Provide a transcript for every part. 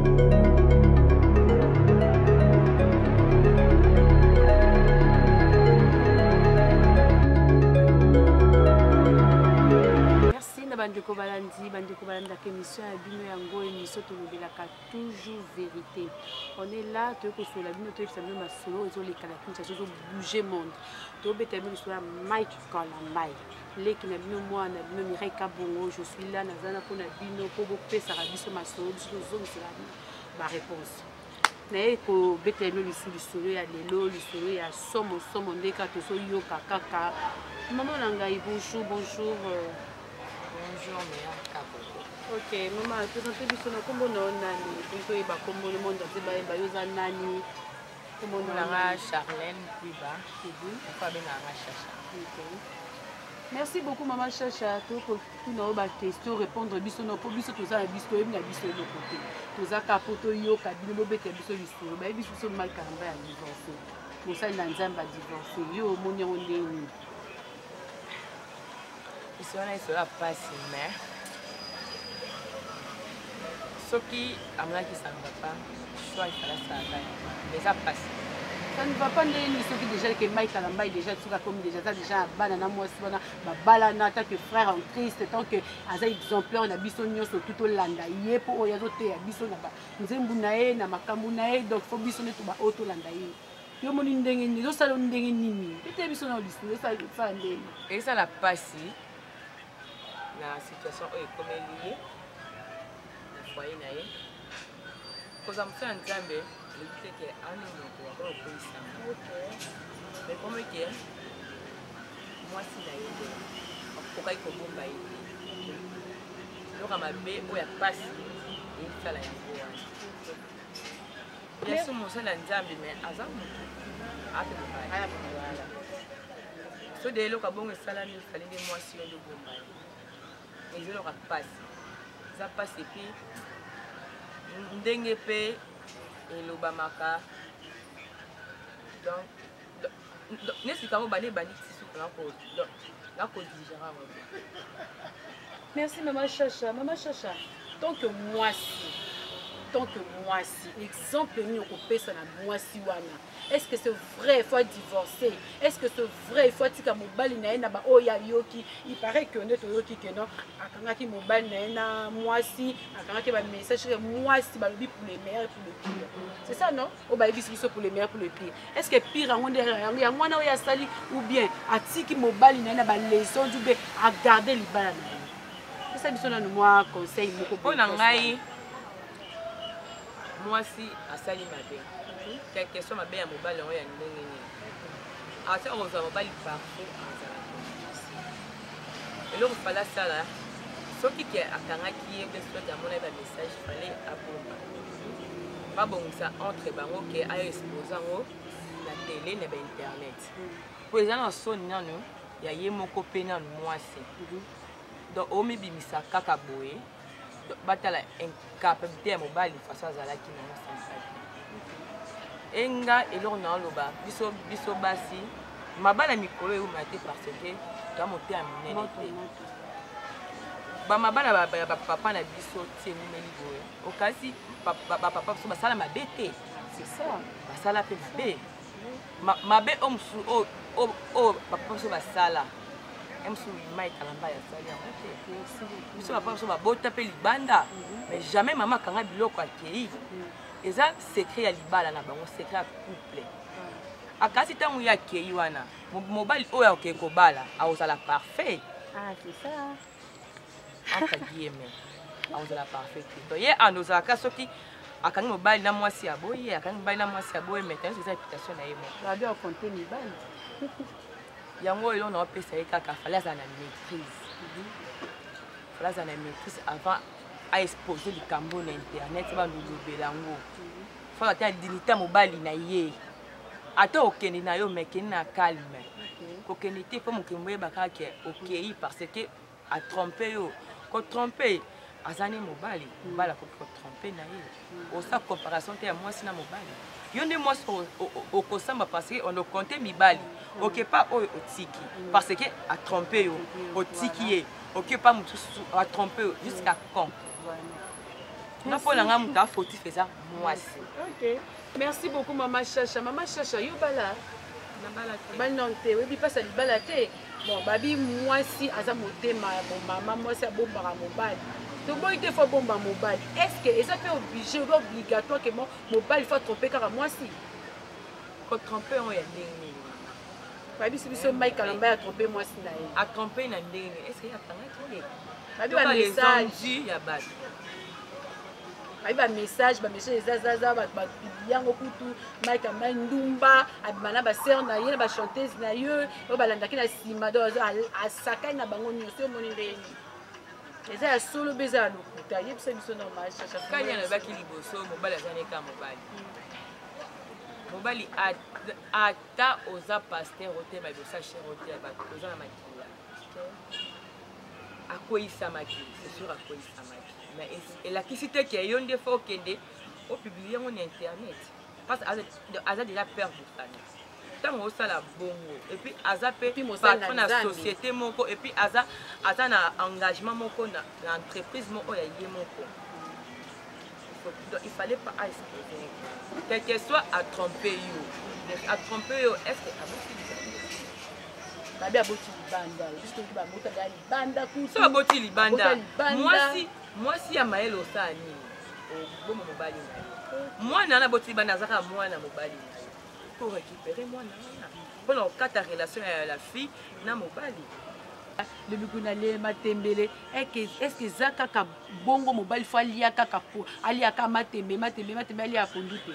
Merci na bandeko balandi, bandeko balandaka émission ya bino yango émission tolobelaka toujours vérité. On est là toyei kosolola bino toyebisa bino masolo ezoleka na Kinshasa ezobouger monde. Tobeta bino lisolo ya Mike Kalambay. Leki na bino mwana na bino Mireille Kabongo, je suis là naza na mpo na bino mpo bopesaka biso masolo biso tozongisela bino ba réponse. Naye kobetela bino lisusu lisolo ya lelo, lisolo ya somo somo nde kaka tozoyoka kaka. Mama na ngai, bonjour, bonjour. Bonjour, Meilleur Kabongo. Ok, mama, présente biso na kombo na yo nani? Mpo toyeba kombo le monde entier bayeba yo oza nani? Kombo na nga Charlène Kwiba. Moko abengaka nga Chacha. Ok. Merci beaucoup mama Chacha, tokotuna yo ba question répondre biso no po biso toza na biso toyebi na biso eloko te. Toza kaka po toyoka bino bobetela biso lisolo. Bayebi biso Mike Kalambay ya divorce. Mosali na Nzambe a divorce. Yo omoni yango ndenge nini? Lisolo wana lisolo ya pasi mais soki amonaki ça ne va pas choix il fallait asalaka yango mais eza pasi. Ça ne va pas ndenge nini soki déjà que Mike Kalambay déjà soki akomi déjà aza déjà na bana na mwasi wana babalana tant que frère en Christ tant que aza exemplaire na biso nyonso tout tolanda ye mpo oyo azoteya biso na nzembu na ye na makambo na ye donc fo biso nde toba oyo tolanda ye. Yo omoni ndenge nini ezosala yo ndenge nini ete biso na lisolo esala ndenge nini? Ezala pasi na situation oyo ekomeli ye na foyer na ye. Kozala mosala ya Nzambe elobi te ke ani moto akoki kokweyisama. Mais ekomi ke mwasi na ye nde akokaki kobomba ye te. Eloko ya mabe oyo ya pasi esala yango wana. Bien sûr mosali ya Nzambe mais aza motu ape mobali. Voilà. So de eloko ya bongo esalami fallait nde mwasi yo nde obomba ye. Eza eloko ya pasi. Eza pasi et puis ndenge pe elobamaka donc neti likambo banda ebandi ti suka nakodigere yango te. Merci mama Chacha. Mama Chacha, tant que mwasi, tant que mwasi, exemple nini okopesa na mwasi wana? Est-ce que c'est vrai il faut divorcer? Est-ce que c'est vrai il faut atika mobali na ye na ba oyo ayoki? Il paraît que nde toyoki que non, akangaki mobali na ye na mwasi, akangaki ba message que mwasi balobi pour le meilleur et pour le pire. C'est ça non? Oyo bayebisi biso pour le meilleur pour le pire. Est-ce que pire yango nde yango wana oyo asali ou bien atiki mobali na ye na ba leçons ou bien a garder libala na ye? Pesa biso nanu mwa conseil moko mpo na ngai. Mwasi asali mabe, quelque soit mabe ya mobali yango ya ndenge nini, ata kozwa mobali parfait azala te. Eloko fallait asala soki ke akangaki ye mpe soki amonaki ba message fallait abomba, babongisa entre bango ke ayo expose yango na tele na ba internet, po eza na soni nanu ya ye moko mpe nanu mwasi. Donc omibimisa kaka boye, batala incapabilité ya mobali façon azalaki nango sympathie. Enga eloko na oloba biso biso basi mabala mikolo eumela te parce que toa motema monene te. Bamabala ya bapapa na biso ti ewumeli boye, okasi bapapa biso basala mabe te, basala mpe mabe mabe oyo mosusu oyo bapapa biso basala mosusu Mike Kalambay asali yango te. Biso bapapa biso babota mpe libanda, mais jamais mama akanga biloko akei. Eza secret ya libala na bango, secret ya couple. Akasi ntango ye akei wana, mobali oyo akei kobala akozala parfait. Ah, c'est ça. Entre guillemets, akozala parfait te. Donc ye andozalaka soki akangi mobali na mwasi ya boye, akangi mobali na mwasi ya boye, mais tango eza réputation na ye moko. Babi akonte mibali. Yango oyo na opesa ye kaka fallait azala na maîtrise. Fallait azala na maîtrise avant a exposer likambo na internet, ba lobela yango. Fallait ata dignité mobali na ye. Ata okende na yo mais kende na calme. Kokende te po mokembo yeba kaka ke okei parce que a tromper yo. Ko tromper azani mobali, mobali akoki ko tromper na ye. Osa comparaison te ya mwasi na mobali. Yo nde mwasi okosamba parce que on compte mibali. Oke pa oyo otiki parce que a tromper yo, otiki ye. Oke pa mosusu a tromper yo jusqu'à quand? Nga mpo na nga moto afautif eza mwasi. Ok, merci beaucoup mama Chacha. Mama Chacha, yo bala? Bali nano te, oyebi mpasi ya libala te. Bon, babi mwasi aza motema ya bomama, mwasi abombaka mobali. Toboyi te, faut abomba mobali. Est ce que eza mpe obligé obe obligatoire ke mobali faut atrompe kaka mwasi? Kotrompe yango ya ndenge nini? Bayebisi biso Mike Kalamba ya trompe mwasi na ye. Atrompe na ndenge nini? Est ce que akangaki ye? Babi bamessage ya bato. Babi bamessage, bamessage eza zaza, bato bapublie yango kutu. Mike Amai ndumba abima na basere na ye na bachanteuse na ye oyo balandaki na nsima, donc asakani na bango nyonso. Yo omoni ndenge nini? Eza ya solo mpe eza ya lokuta? Yebisa biso normal, Chacha. Kani alobaki liboso, mobali aza neka mobali. Mobali, ata oza pasteur otema liboso ya chere oteya bato, oza na makila. Akweyisamaki, c'est sûr akweyisamaki, mais elakisi te ke yo nde faut okende opublie yango na internet, parce que aza déjà père de famille. Ntango osala bongo, et puis aza mpe patron na société moko, et puis aza na engagement moko na entreprise moko ya ye moko. Donc il fallait pas exposer. Quel que soit a tromper yo, a tromper yo, est ce que aboti libanda? Babi aboti libanda, biso toki babota libanda kutu. So aboti libanda, mwasi, mwasi ya mayele osala nini? Oboma mobali na yo. Mwana wana aboti libanda azaka mwana mobali na yo. Pour récupérer mwana wana, mpona kokata relation ya la fille na mobali. Lobi kuna le matembele, est-ce eza kaka bongo? Mobali faut alia kaka, aliaka matembe, matembe, matembe, alia pondu te?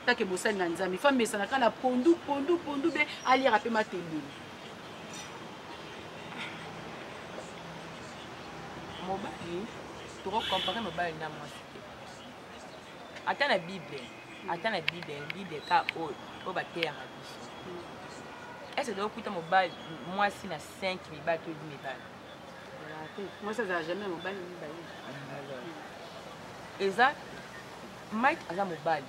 Take mosali na Nzambe faut amesana kaka na pondu, pondu, pondu, be aliaka mpe matembele? Mobali, tokocompare mobali na mwasi te. Ata na Bible, ata na Bible, Bible ka oyo oyo bateyaka biso, est ce que tokokuta mobali mwasi na 5 mibali to 8 mibali? Mwasi azala jamais mobali mibale. Eza Mike aza mobali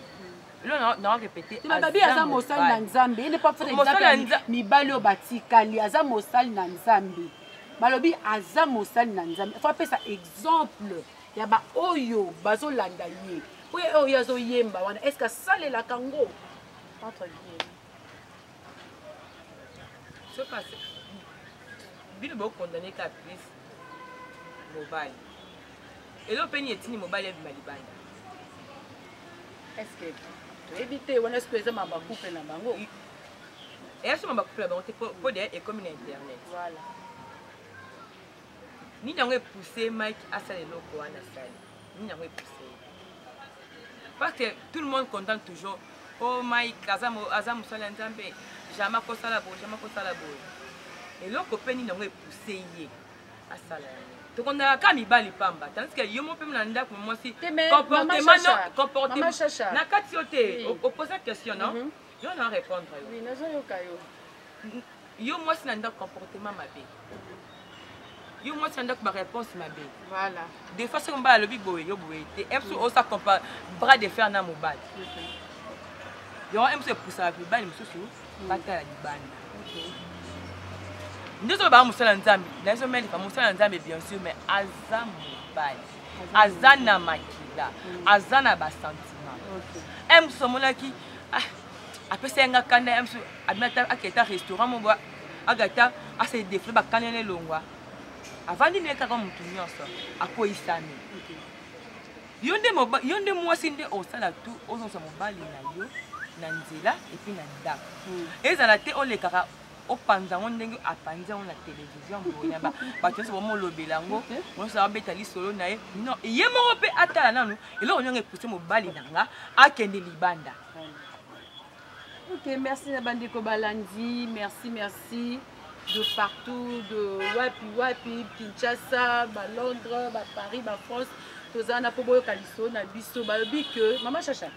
elo na répété. Babi aza mosali na Nzambe, ye nde pa exemple mibali oyo batikali. Aza mosali na Nzambe, balobi aza mosali na Nzambe, faut apesa exemple ya baoyo bazolanda ye. Oyo oyo azoyemba wana, est ce que asalelaka ngo, entre guillemets? Soki bino bokondane ka plus mobali, elo mpe nini etindi mobali abima libanda? Est ce que toyebi te wana? Soki eza mama couple na bango. Eya so mama couple na bango te, po de ekomi na internet. Voilà. Nini yango epousse Mike asala eloko wana asali? Nini yango epousse? Parce que tout le monde condamne toujours: oh, Mike aza mosali ya Nzambe, jamais akosala boye, jamais akosala boye. Eloko mpe nini yango epousse ye asala yango? Tokondaka kaka mibali pamba, tandis que yo mo mpe na ndako mwasi, comportement na kati yo te. Oposa question, non? Yo na répondre yo. Nazoyoka yo. Yo mwasi na ndako, comportement mabe. Yo mwasi na ndako, baréponse mabe. Voilà. Des fois soki mobali alobi boye, yo boye te, mosusu osa compa bras de fer na mobali. Yango mosusu epusaka mibali mosusu batala libanda. Nde soki baa mosala Nzambe, nazomeleka mosala Nzambe, bien sûr, mais aza mobali, aza na makila, aza na basentiment. Mosusu amonaki apesa ye nga kanda ye, mosusu abimi ata aketa restaurant mo boye, agata ase défoule, bakanda na elongwa, avandi ne kaka motu nyonso akweyisami. Yo nde, yo nde mwasi nde osala tu ozongisa mobali na yo na nzela, et puis na ndako ezala te olekaka opanza yango ndenge apanzi yango na télévision boye, na bato nyonso bomolobela yango, nyonso abeta lisolo na ye. Non, ye moko mpe atala nanu eloko nyongo epousse mobali na nga akende libanda. Ok, merci na bandeko balandi, merci, merci de partout, de wapi wapi, Kinshasa, ba Londres, ba Paris, ba France. Toza na mpo boyoka lisolo na biso. Balobi ke mama Chacha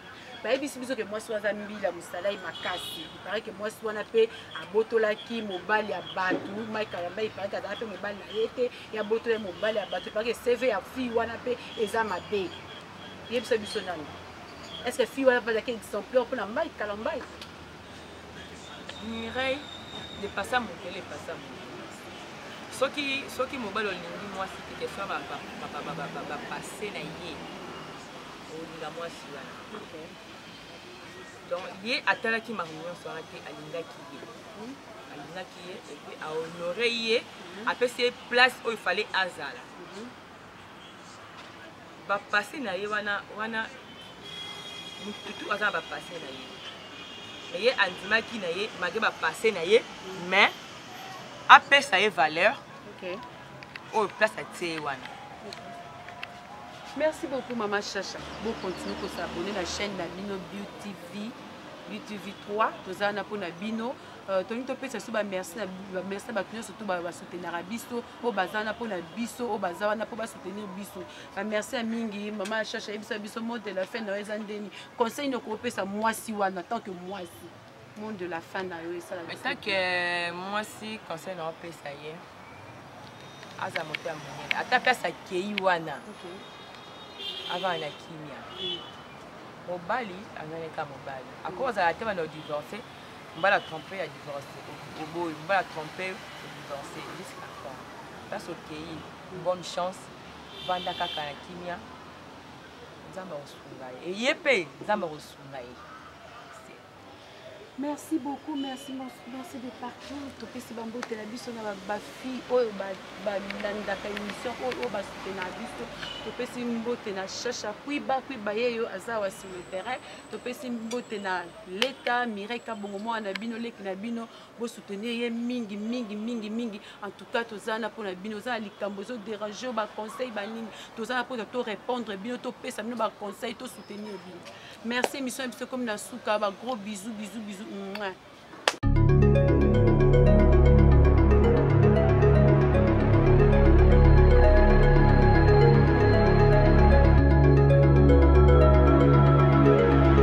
bayebisi biso ke mwasi wana aza mbila mosala ye makasi. Il paraît ke mwasi wana mpe abotolaki mobali ya bato. Mike Kalamba, il paraît ke azala mpe mobali na ye te, ye abotolaki mobali ya bato. Il paraît ke CV ya fille wana mpe eza mabe. Yebisa biso nani, est ce que fille wana mpe azalaki exemplaire mpona Mike Kalambai? Mireille, lepasa mokele, epasa mokele. Soki mobali olingi mwasi te, question bapassé na ye, olinga mwasi wana. Donc ye atalaki makambo nyonso wana te, alingaki ye, alingaki ye et puis ahonorer ye, apesi ye place oyo fallait azala. Bapassé na ye wana wana, mututu aza na bapassé na ye, mais ye andimaki na ye malgré bapassé na ye, mais apesa ye valeur oyo place atie ye wana. Merci beaucoup, Mama Chacha. Bocontinue kos'abonner na chaîne na bino BTV, BTV 3. Toza wana mpona bino. Tolingi topesa biso bamerci na bamerci na bato nyonso to basoutenaka biso, oyo baza wana mpona biso, oyo baza wana mpo basoutenir biso. Bamerci ya mingi. Mama Chacha, yebisa biso mot de la fin na yo eza ndeni? Conseil nini okopesa mwasi wana tant que mwasi? Mot de la fin na yo esala. En tant que mwasi, conseil na opesa ye, aza moto ya monene, ata place akei wana, avanda na kimia. Mobali azali kaka mobali, akozala te bana odivorce, mobali atrompe ya divorce, oboyi, mobali atrompe, odivorce, jusqu'à quand? Place okei, bonne chance, vanda kaka na kimia. Nzambe akosunga ye, eye mpe Nzambe akosunga ye. Merci beaucoup, merci, merci de partout. Topesi bambote na biso na bafille oyo balandaka émission oyo, oyo basoutenaka biso. Topesi mbote na Chacha Kwiba Kwiba, ye yo aza wa sur le terrain. Topesi mbote na Leta Mireille Kabongo, mwana na bino, leki na bino, bosoutenir ye mingi mingi mingi mingi. En tout cas, toza na mpona bino. Oza na likambo ezodérange oyo, baconseil banini, toza na mpona torépondre bino, topesa bino baconseil, tosoutenir bino. Merci. Émission ya biso komi na suka. Bagros bisous, bisous, bisous. Mouah.